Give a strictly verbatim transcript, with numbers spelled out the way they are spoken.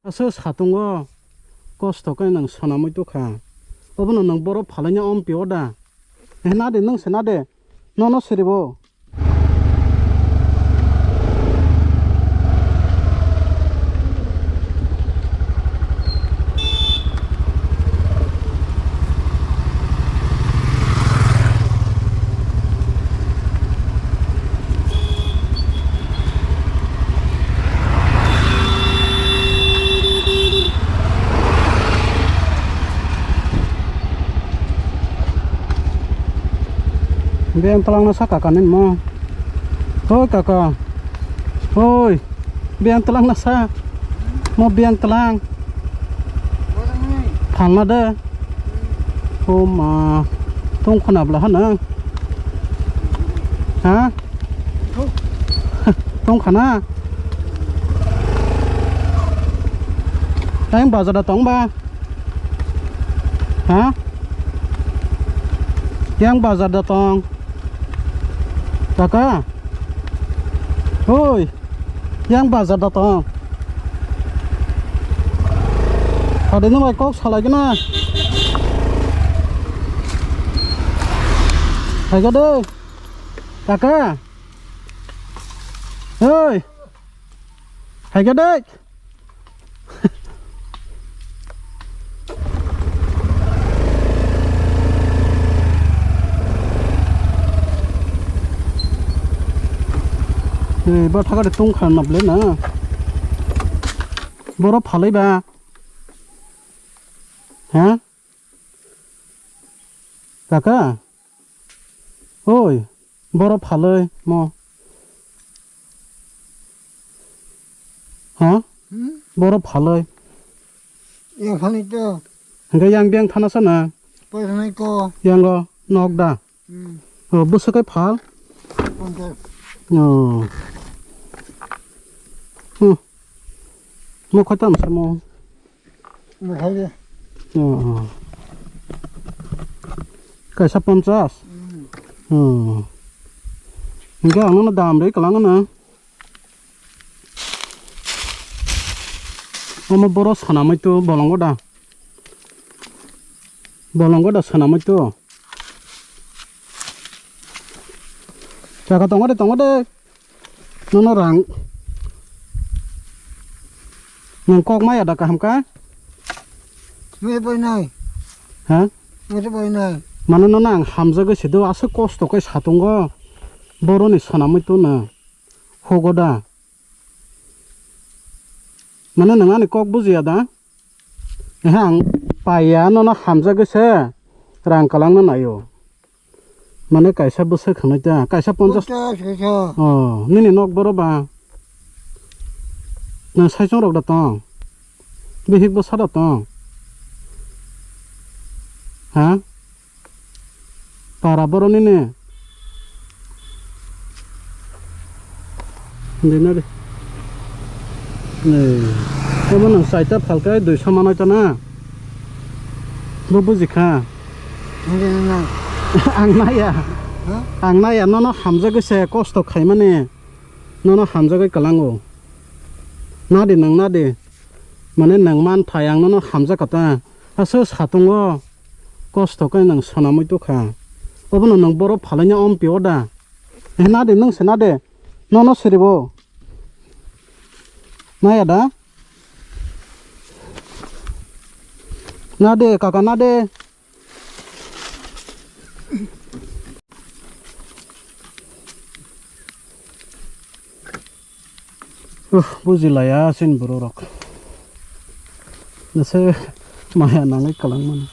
Aswk satungo kosto khe nwng swnamwi tukha. Obono nwng borok phalaina ompio da. Eh, nade nwng se nade. Nono siribo. Beng twlangna sa kaka nini mo. Oi kaka. Oi. Beng twlangna sa. Mo beng twlang. Phalna de. O ma. Tong khona bla hana. Ha? Tong khana. Tang bazar da tong ba. Ha? Yang bazar da tong. Kaka? Oi. Yang bazar da tong. Ade no bai kok salai gana. Hai ga de. Kaka. Oi. Hai ga de. Ei, bo thakade tong kha na ble na. Boro phalai ba. Ha? Kaka? Oi, boro phalai mo. Ha? Hmm? Boro phalai. Yang phalai to. Hingke yang beng thana sana. Poi phalai ko. Yang go nok da. Hmm. O, bwswk kai phal? Ponchas. O. Hmm. Mo khoi tam samo. Mo khoi de. O, o. Kaisa ponchas? Hmm. O. Hingke ang no dam rwi kwlangno. Omo boro swnamwi to bolongo da. Bolongo da swnamwi to. Chaka tongo de, tongo de. Nono rang. Nwng kok maya da kaham ka? Mui bai nai. Ha? Mui bai nai. Mano nono ang hamjagwi se do, aswk kosto khe satungo. Boroni swnamwi to no. Hogo da. Mane nwng ani kok bujiya da? Ehe, ang paiya, nono hamjagwi se rang kwlangna naio. Mane kaisa bwswk hwnwi ta, kaisa ponchas. Ponchas kaisa. Oh, nini nok boro ba? Nwng saichung rok da tong? Bihik bwsa da tong? Ha? Para boroni ne. Dina de. Ne. Omo nang saita phalkai duiso manai ta na. Bo buji kha. Hindi na. Ang naya. Ha? Ang naya, nono hamjagwi se kosto khaimani. Nono hamjagwi kwlango. Nadi nang nadi. Mane nang man thai ang nono hamjak kata. Aswk satungo kosto khe nwng swnamwi tukha. Obono nwng borok phalaina ompio da. Eh, nadi nwng se nadi. Nono siribo. Naya da? Nadi, kaka nadi. Uh, bujilaya chini borok rok. Nase maya nangwi kwlangmani.